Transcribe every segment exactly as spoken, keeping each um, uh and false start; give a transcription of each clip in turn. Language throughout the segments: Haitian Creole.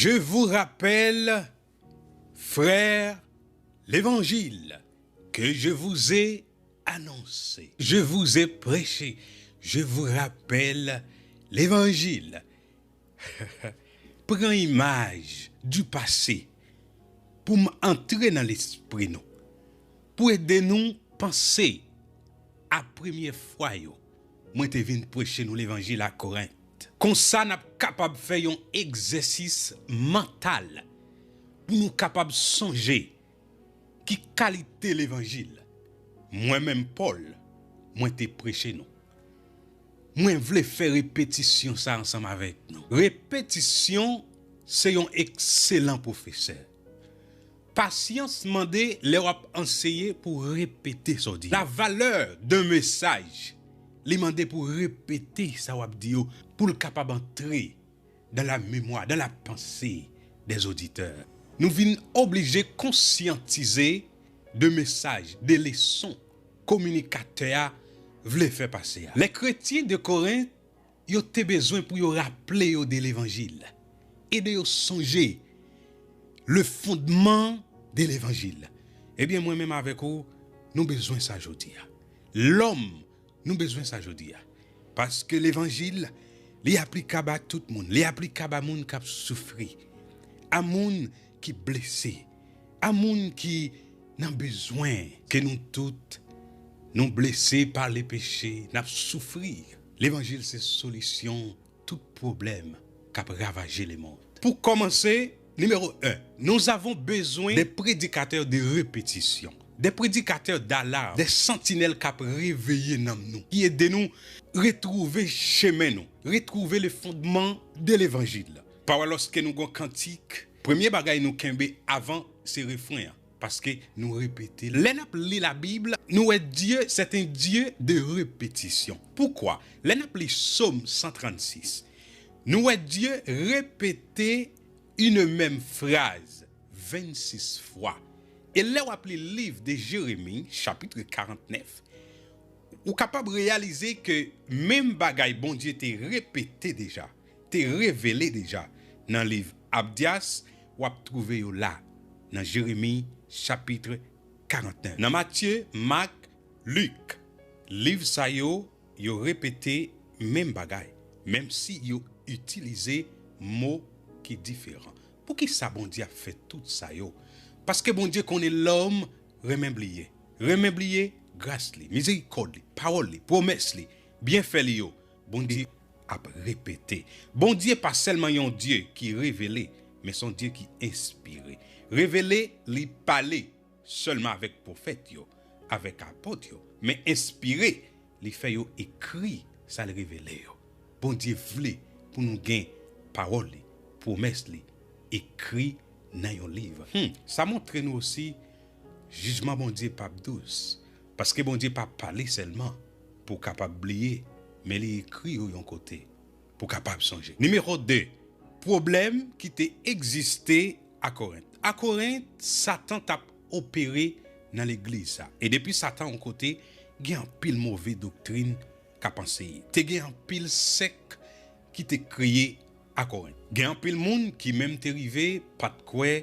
Je vous rappelle, frères, l'évangile que je vous ai annoncé. Je vous ai prêché. Je vous rappelle l'évangile. Pran imaj du passé pou m antre nan lespri nou, pou ede nou panse a premye fwa yo mwen te vin preche nou levanjil a Korent. Konsa, n ap kapab fè yon egzèsis mantal pou nou kapab sonje ki kalite levanjil mwen menm, Pòl, mwen te preche nou. Mwen vle fè repetisyon sa ansanm avèk nou. Repetisyon se yon ekselan pwofesè. Pasyans mande lè w ap anseye pou w repete sa w di yo. La valeur d'un message, li mande pou w repete sa w ap di yo, pou l kapab antre dans la mémoire, dans la pensée des auditeurs. Nou vin oblije konsyantize de mesaj, de leson kominikatè a vle fè pase a. Les chrétiens de Korent, yo te bezwen pou yo raple yo de levanjil, ede yo sonje le fondement de l'évangile. Ebyen, mwen menm avèk ou, nou bezwen sa jodi a. Lòm, nou bezwen sa jodi a. Paske levanjil, li aplikab a tout moun. Li aplikab a moun k ap soufri, a moun ki blese, a moun ki nan bezwen. Ke nou tout, nou blese pa le peche, n ap soufri. Levanjil se solisyon tout pwoblèm k ap ravaje lemonn. Pou kòmanse, nimewo en, nous avons besoin des prédicateurs de répétition, des prédicateurs d'alarme, des sentinelles k ap reveye nanm nou, ki ede nou retwouve chemen nou, retwouve le fondement de l'évangile. Pawòl, lòske nou gon kantik, premye bagay nou kenbe avan se refren an, paske nou repete l. Lè n ap li Labib, nou wè Dieu, c'est un Dieu de répétition. Poukwa? Lè n ap li Sòm san trannsis, nou wè Dieu repete une même phrase vennsis fwa. E lè w ap li liv de Jeremi, chapitre karantnèf, ou kapab reyalize ke menm bagay Bondye te repete deja, te revele deja nan liv Abdyas, w ap twouve yo la, nan Jeremi, chapitre karantnèf. Nan Matye, Mak, Lik, liv sa yo, yo repete menm bagay, menm si yo itilize mo ki diferan. Poukisa Bondye ap fè tout sa yo? Paske Bondye konnen lòm renmen bliye. Renmen bliye gras li, mizerikòd li, pawòl li, pwomès li, byenfè li yo. Bondye ap repete. Bondye pa sèlman yon Dye ki revele, men se yon Dye ki enspire. Revele, li pale sèlman avèk pwofèt yo, avèk apot yo, men enspire, li fè yo ekri sa l revele yo. Bondye vle pou nou gen pawòl li, pwomès li, ekri nan yon liv. Hmm, sa montre nou osi, jijman Bondye p ap dous, paske Bondye pa pale sèlman pou w kapab bliye, men li ekri yo yon kote pou w kapab sonje. Nimewo de, pwoblèm ki te egziste a Korent. A Korent, Satan t ap opere nan legliz sa. E depi Satan yon kote, gen anpil move doktrin k ap anseye. Te gen anpil sèk ki te kreye a Korent. Gen anpil moun ki menm te rive pa t kwè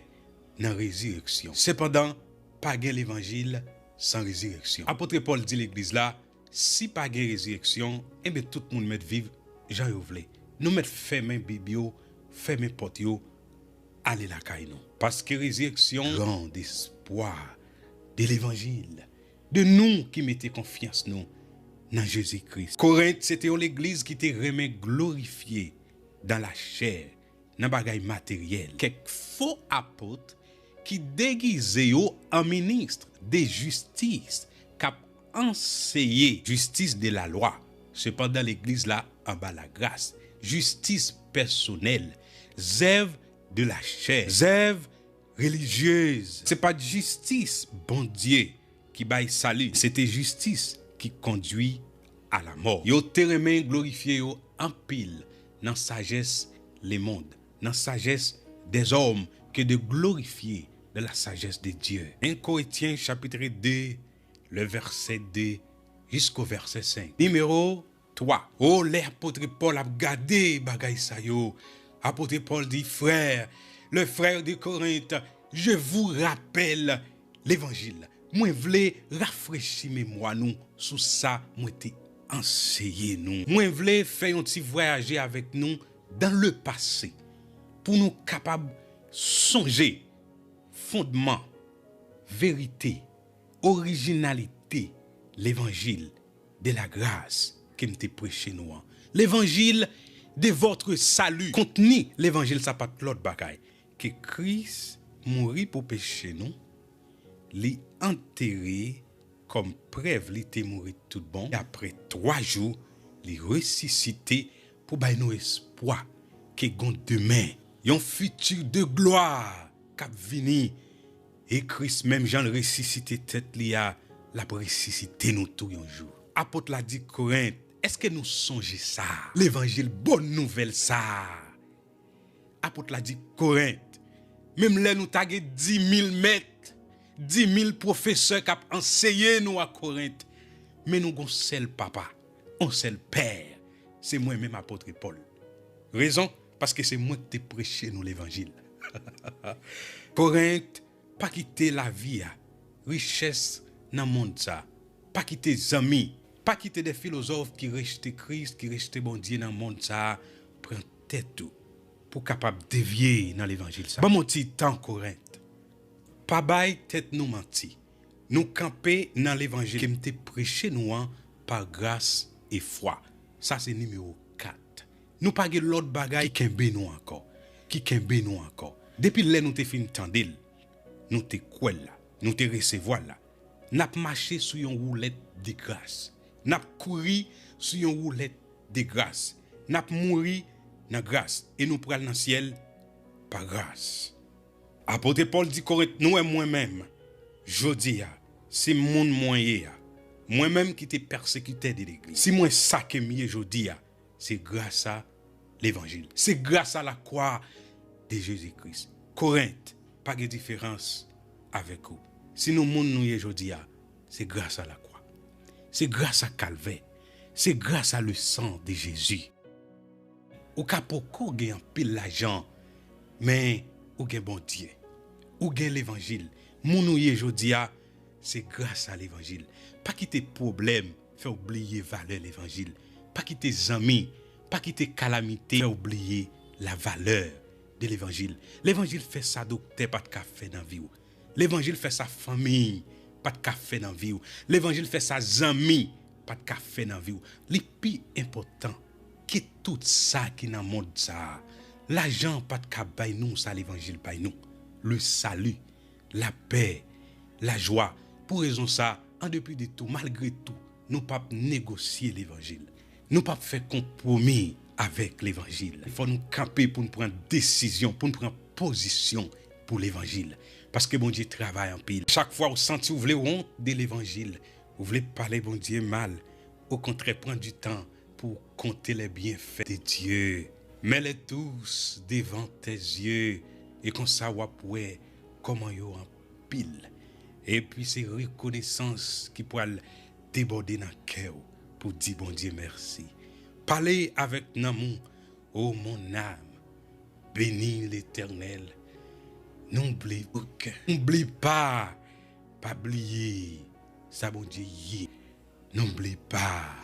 nan rezireksyon. Sepandan, pa gen levanjil san rezireksyon. Apot Pòl di legliz la, si pa gen rezireksyon, enben, tout moun mèt viv jan yo vle. Nou mèt fèmen bib yo, fèmen pòt yo, ale lakay nou. Paske rezireksyon, grand espoir de levanjil, de nou ki mete konfyans nou nan Jezi Kris. Korent se te yon legliz ki te renmen glorifye dan lachè, nan bagay materyèl. Kèk fo apot ki degize yo an minis de jistis k ap anseye jistis de lalwa. Sepandan, legliz la anba lagras, jistis pèsonèl, zèv de lachè, zèv relijyez. Se pa t jistis Bondye ki bay sali, se te jistis ki kondui a lamò. Yo te renmen glorifye yo anpil nan sajès lemonn, nan sajès dèzòm, ke de glorifye de la sagesse de Dieu. En Korentyen chapitre de, le vèsè de jisko vèsè senk. Nimewo twa. O, lè apot Pòl ap gade bagay sa yo, apot Pòl di, frè, Les frères de Corinthe, je vous rappelle l'évangile. Mwen vle rafrechi memwa nou sou sa mwen te anseye nou. Mwen vle fè yon ti vwayaje avèk nou dans le passé pou nou kapab sonje fondman, verite, orijinalite levanjil de la grâce ke m te preche nou an. Levanjil de votre salut. Kontni levanjil sa pa t lòt bagay ke Kris mouri pou peche nou, li antere kòm prèv li te mouri tout bon. Apre twa jou, li resisite pou bay nou espwa ke gon demen, yon fiti de glwa k ap vini. E Kris, menm jan l resisite tèt li a, l ap resisite nou tou yon jou. Apot la di Korent, èske nou sonje sa? Levanjil bon nouvèl sa a. Apot la di Korent, menm lè nou ta gen dimil mèt, dimil pwofesè k ap anseye nou a Korent, men nou gon sèl papa, on sèl pè, se mwen menm apot Pòl. Rezon? Paske se mwen ki te preche nou levanjil. Korent, pa kite lavi a, richès nan mond sa, pa kite zanmi, pa kite de filozòf ki rejte Kris, ki rejte Bondye nan mond sa a pran tèt ou pou kapab devye nan levanjil sa. Ban m yon ti tan Korent. Pa bay tèt nou manti. Nou kanpe nan levanjil ke m te preche nou an pa gras e fwa. Sa se nimewo kat. Nou pa gen lòt bagay ki kenbe nou ankò, ki kenbe nou ankò. Depi lè nou te fin tande l, nou te kwè l la, nou te resevwa l la. N ap mache sou yon woulèt de gras. N ap kouri sou yon woulèt de gras. N ap mouri nan gras e nou pral nan syèl pa gras. Apot Pòl di Korent, nou wè mwen menm, jodi a, si moun mwen ye a, mwen menm ki te pèsekitè de legliz, si mwen sa ke m ye jodi a, se gras a levanjil. Se gras a lakwa de Jezi Kris. Korent, pa gen diferans avèk ou. Si nou moun nou ye jodi a, se gras a lakwa. Se gras a kalvè. Se gras a le san de Jezi. Ou ka poko gen anpil lajan, men ou gen Bondye. Ou gen levanjil. Moun ou ye jodi a, se gras a levanjil. Pa kite pwoblèm fè w bliye valè levanjil. Pa kite zanmi, pa kite kalamite fè w bliye la valè de levanjil. Levanjil fè sa doktè pa t ka fè nan vi w. Levanjil fè sa fanmi pa t ka fè nan vi w. Levanjil fè sa zanmi pa t ka fè nan vi w. Li pi enpòtan ke tout sa ki nan mond sa a. Lajan pa t ka bay nou sa levanjil bay nou. Le salut, lapè, lajwa. Pou rezon sa, an depi de tou, malgre tou, nou p ap negosye levanjil. Nou p ap fè konpwomi avèk levanjil. Fò nou kanpe pou n pran desizyon, pou n pran pozisyon pou levanjil. Paske Bondye travay anpil. Chak fwa w santi w vle wont de levanjil, ou vle pale Bondye mal, okontrè, pran di tan pou w konte les bienfaits de Dieu. Mets-les tous devant tes yeux, e konsa w ap wè kòman yo anpil. Epi se rekonesans ki pral debòde nan kè w pou di Bondye mèsi. Pale avèk nanm ou, ô mon âme, bénis l'Éternel. N'oublie aucun. N'oublie pas, pa bliye sa Bondye ye. N'oublie pas.